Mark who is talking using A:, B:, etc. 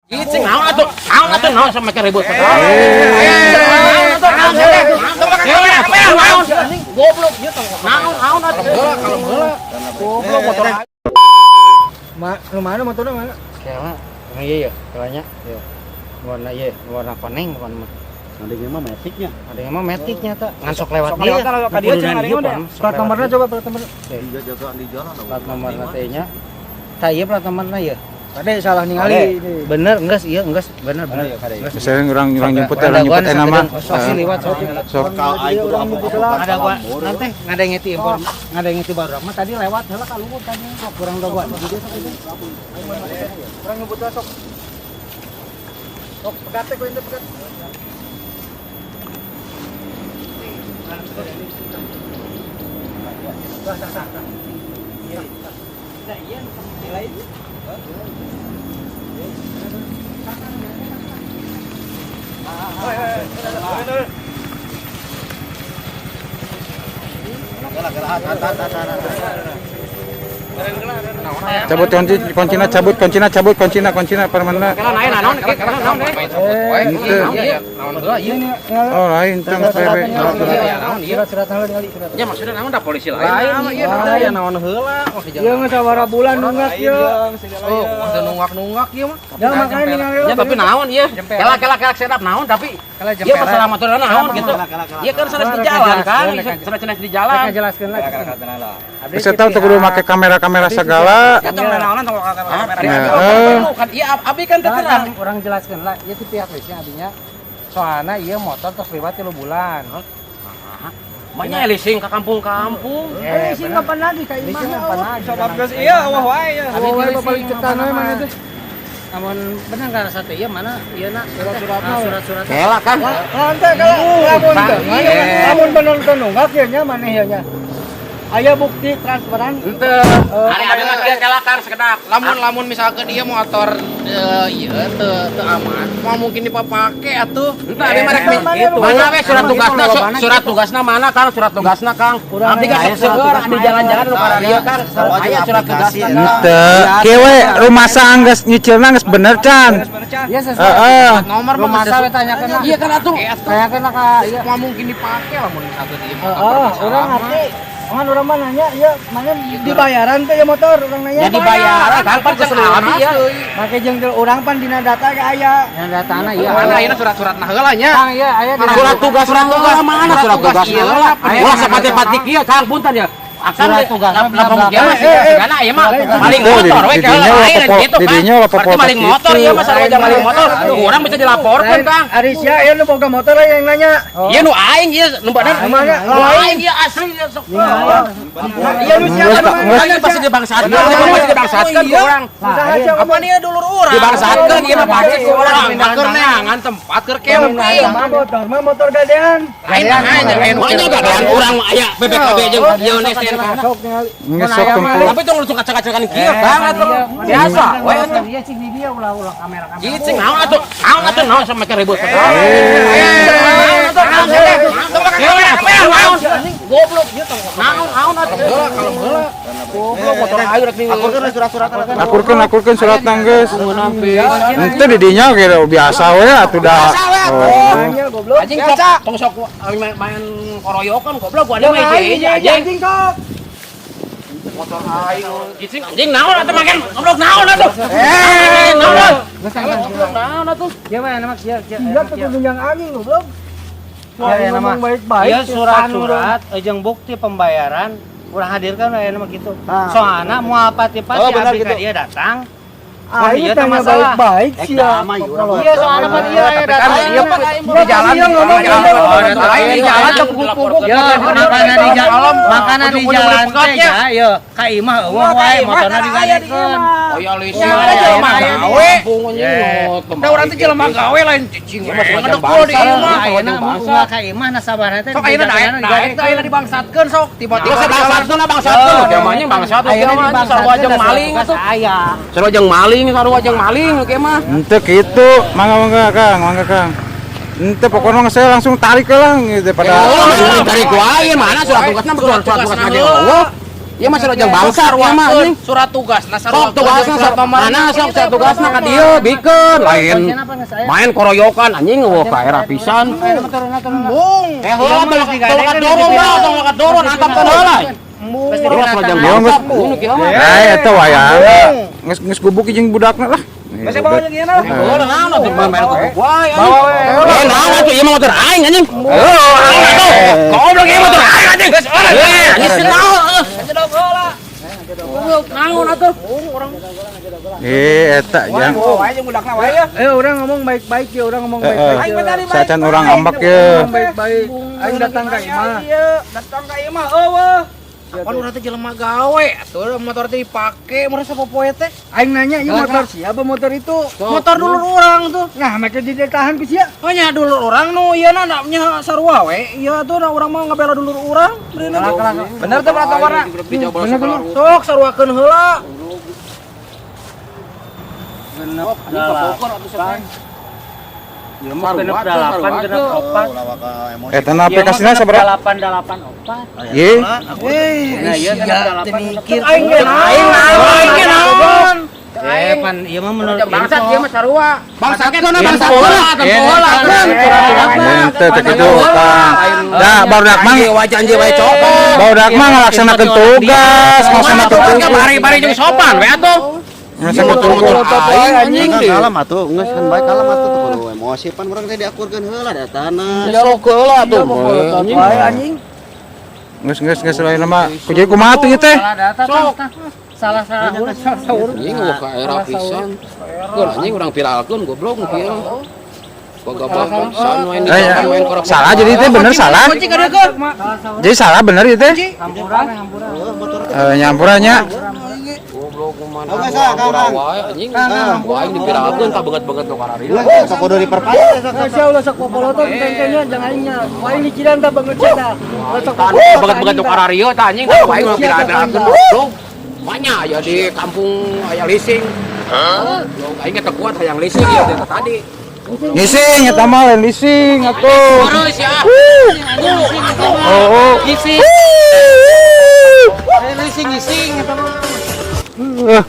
A: Cicing naon atuh? Naon atuh, naon sampai ke ribut? Naon? Goblok. Naon, naon atuh? Kalem heula. Goblok motor.
B: Ma, nu mana motornya mana?
A: Kela, yang iya ya, kelanya. Iya. Warna iya, warna koneng bukan mah.
C: Ada yang mah metiknya.
A: Ada yang mah metiknya tak. Ngan sok lewat
D: Sok
A: dia.
D: lewat kalau ka dia cenah
A: Kudunan
D: ringan
A: ieu,
D: deh.
A: sok
B: Plat
A: lewat
B: nomornya
A: dia.
B: Coba plat nomornya.
C: Iya, jagaan di jalan.
A: Plat nomorna teh nya. Tah ieu plat nomorna ieu.
B: Kade salah ningali ini.
A: Bener enggak sih? Iya enggak sih? Bener bener. Enggak sih.
E: Saya orang orang jemput, orang jemput enak mah.
A: Sok sih liwat sok.
E: Sok.
A: Ada gua nanti ngadengeti inform, ngadengeti baru mah tadi lewat heula ka luhur tadi sok kurang dagoan.
B: Urang nyebut lah sok. Sok pegat teh ku ente pegat.
E: Cabut kunci, kuncina cabut, kuncina cabut, kuncina, kuncina permana.
A: Kela naon naon kela naon.
E: Henteu.
A: Naon heula ieu.
E: Oh, lain tang PB.
A: Naon ieu?
B: Surat-surat heula ningali surat.
A: Ya maksudnya naon da polisi lain. Lain ieu ya naon heula. Oh
B: Ieu geus sabaraha bulan nunggak ieu.
A: Oh, udah nunggak-nunggak ieu mah.
B: Ya makanya ningali
A: Ya tapi naon ieu? Kela kela kela sedap naon tapi ieu masalah motor naon gitu. Ieu kan sanes di jalan kan, sanes di jalan.
B: Jelaskeun lah.
E: Saya tahu tuh kudu make kamera-kamera segala.
D: Ya tong naonan tong kamera.
E: Ya,
A: Kan ieu abi kan teu terang.
B: Orang jelaskeun lah, ieu ti pihak leasing abinya. Soalna ieu motor tos liwat 3 bulan.
A: Maknya leasing ke kampung-kampung.
B: Leasing kapan lagi ka imah?
D: Sabab geus ieu eueuh wae ya.
B: Abi wae balik cetan we mana teh.
A: Namun bener nggak rasa teh ieu mana ieu na
B: Surat-suratna.
A: Surat-surat. Kela kan.
B: Lantai kalau lamun teu, lamun bener teu nunggak ieu nya maneh ieu nya. Aya bukti transferan.
A: Henteu. Ari abi mah kieu kela kan sekedak.
F: Lamun lamun misalkan dia motor ieu teu teu aman, mau mungkin dipapake atuh.
A: Entah abi mah rek gitu. Mana we surat tugasna, surat tugasna mana Kang? Surat tugasna Kang. Abdi kan sok seueur di jalan-jalan nu kararieu Kang. Aya surat tugasna.
E: Henteu. Kieu we rumasa anggeus nyicilna geus bener can.
B: Ya sesuai.
E: Heeh.
F: Nomor mah
B: Rumah we tanyakeun lah.
A: Iya kan atuh.
B: Tanyakeun lah ka ieu.
F: Mau mungkin dipake lamun misalkan dia motor
B: Heeh, urang ngerti. Kan urang mah nanya, ya mana dibayaran teh ya motor urang nanya.
A: Ya dibayar Kang pan cek abi ya.
B: Make jeung teu urang pan dina data ge aya. Dina datana ieu.
F: Mana ayeuna surat-surat nah heula nya.
B: Kang ieu aya dina
A: Surat tugas, surat tugas mana surat tugas?
F: Iya,
A: Ulah sapati-pati kieu Kang punten ya. Akan
B: Surat tugas mah
A: lapor kieu mah sigana ieu mah maling
E: Itu,
A: motor we
E: di
A: kela
E: dinya
A: lain
E: ulah
A: gitu
E: di
A: kan.
E: dinya ulah
A: Berarti
E: popol
A: maling
E: gitu.
A: motor ieu mah sarua jeung maling motor. Urang bisa dilaporkeun Kang.
B: Ari sia ieu nu boga motor yang nanya.
A: Ieu nu aing ieu nu badan
B: Mana?
A: nu aing ieu asli ieu sok.
B: Ieu nu siapa nu
E: Geus,
A: Kan pasti dibangsatkeun, pasti dibangsatkeun ku urang.
B: Usaha sia
F: Apa nih dulur urang?
A: Dibangsatkeun ieu mah pasti ku urang.
F: Keur neangan tempat keur camping.
B: Motor mah motor gadean.
F: Lain lain lain.
A: Makanya gadean urang mah aya BPKB jeung ieu STNK.
B: Sok ningali.
E: Geus sok tungku.
A: Tapi tong langsung kacak-kacakan kieu Kang atuh. Biasa we atuh.
B: Iya cing di dia ulah-ulah kamera-kamera.
A: Cicing naon atuh? Naon atuh naon sampai ke ribut. Goblok naon naon atuh. Goblok motor aing rek
C: Akurkeun surat-surat.
E: Akurkeun, akurkeun suratna geus. Henteu di dinya ge biasa we atuh da. Oh.
B: Nanya goblok.
A: Anjing sok tong sok main koroyokan goblok gua ada mah hiji anjing.
B: Anjing sok.
A: Motor aing cicing anjing naon atuh makan goblok naon atuh. Eh naon. Goblok naon atuh.
B: Ya mah nama kieu kieu. Iya teu kudu yang anjing goblok.
A: Ya,
B: Ngomong baik-baik.
A: Iya surat-surat jeung bukti pembayaran urang hadirkan aya nama kitu. Soalna moal pati-pati
C: Oh, benar
A: abdi ka
C: gitu.
A: dia datang. Wah,
B: Aing
A: iya, teh
B: tanya
A: masalah.
B: baik-baik sia.
A: Iya soalna mah dia aya
F: Tapi kan
A: datang.
F: ieu di jalan
B: Iya, ngomong, ngomong.
F: lain di jalan teu pupuk-pupuk.
A: Ya makana di jalan, makana di jalan teh ya, ieu ka imah eueuh wae motorna digadekeun.
F: Oh ya leasing ada jelema gawe. Da urang teh jelema gawe lain cicing. Ngedekul di imah.
A: Ayeuna mah ka imah nasabahna teh
F: Sok ayeuna daek daek teh ayeuna dibangsatkeun sok tiba-tiba
A: Masa bangsatkeun lah bangsatkeun. Jamanya bangsat
B: Ayeuna
A: mah sarua jeung maling atuh.
B: Aya.
A: Sarua jeung maling, sarua jeung maling kieu mah.
E: Henteu kitu. Mangga mangga Kang, mangga Kang. Henteu pokoknya saya langsung tarik lah gitu daripada
A: Oh, langsung tarik wae mana surat tugasna, surat tugasna ge eueuh. Ieu mah surat jang bangsa ieu mah anjing.
F: Surat tugasna
A: Sok tugasna sok mana sok surat tugasna ka dieu bikeun lain. Main koroyokan anjing eueuh ka era pisan.
F: Embung.
A: Eh heula tong tong dorong mah tong dorong antap teh heula. Surat jang bangsa.
E: Eh eta wayang. Geus geus gubuk jeung budakna lah.
D: Masih bawa jeung ieu lah.
A: Heula naon atuh main gubuk wae.
D: Bawa we.
A: Eh naon atuh ieu mah motor aing anjing. Heuh aing atuh. Goblok ieu motor aing anjing. Eh anjing sih naon. Naon atuh.
E: Eh eta jang.
D: Wae jeung budakna wae ya.
B: Eh orang ngomong baik-baik ya, orang ngomong baik-baik.
D: Aing mah tadi baik.
E: Sacan urang ambek ye.
B: Ngomong baik-baik. Aing datang ka imah.
D: Iya, datang ka imah eueuh.
F: Pan urang teh jelema gawe atuh motor teh dipake merasa popoe teh.
B: Aing nanya ieu motor siapa motor itu?
F: Motor dulur urang tuh.
B: Nah, make ditahan ku sia.
F: Oh nya dulur urang nu ieu na nya sarua we. Ieu atuh na urang mah ngabela dulur urang.
D: Bener tuh plat nomorna.
B: Bener
F: Sok saruakeun heula.
C: Genep delapan.
B: Ieu mah genep delapan, genep opat.
E: Eta na aplikasina sabaraha?
B: 8 8 opat.
E: Ye.
B: Nah, ieu genep delapan.
F: Aing ge naon? Aing ge naon?
C: Eh pan ieu mah menurut
A: Bangsat ieu mah sarua. Bangsat kana bangsat heula tempo heula.
E: Henteu teh kitu Kang. Da barudak mah
A: Wajah anjing wae copot.
E: barudak mah ngalaksanakeun tugas, ngalaksanakeun tugas.
A: Bari-bari jeung sopan we atuh.
E: Ngalaksanakeun tugas.
A: Aing anjing
C: Anjing kalem atuh, geus kan bae kalem atuh teu kudu emosi pan urang teh diakurkeun heula datana.
A: Sok heula atuh.
B: Wae anjing.
E: Geus geus geus lain mah. Ku jadi kumaha tuh ieu teh?
A: Sok.
B: Salah salah urus, salah urus.
A: Anjing eueuh ka era pisan. Keun anjing urang viralkeun goblok nu kieu. Goblok pisan main di
E: Eh,
A: main korok.
E: salah jadi teh bener salah.
F: Kunci ka dieu keun.
E: Jadi salah bener ieu teh.
B: Hampura, hampura.
E: Eh nyampurannya.
A: Goblok kumaha.
C: Oh, geus ah, Kang, Kang.
A: Wae anjing. Wae diviralkeun tah beungeut-beungeut nu kararieu.
C: Ulah sok kudu diperpanjang sok.
B: Nah, sia ulah sok popolotot kengkengnya jangan aingnya. Wae dicidan tah banget sia tah. Ulah sok
A: Beungeut-beungeut nu kararieu tah anjing tah wae urang viralkeun goblok. Banyak ya di kampung aya leasing. Goblok aing teh kuat hayang leasing ieu teh tadi.
E: Ngising eta mah lain leasing atuh.
A: Terus ya.
E: Oh, oh.
A: Ngising.
F: Leasing ngising eta mah.
E: Eh.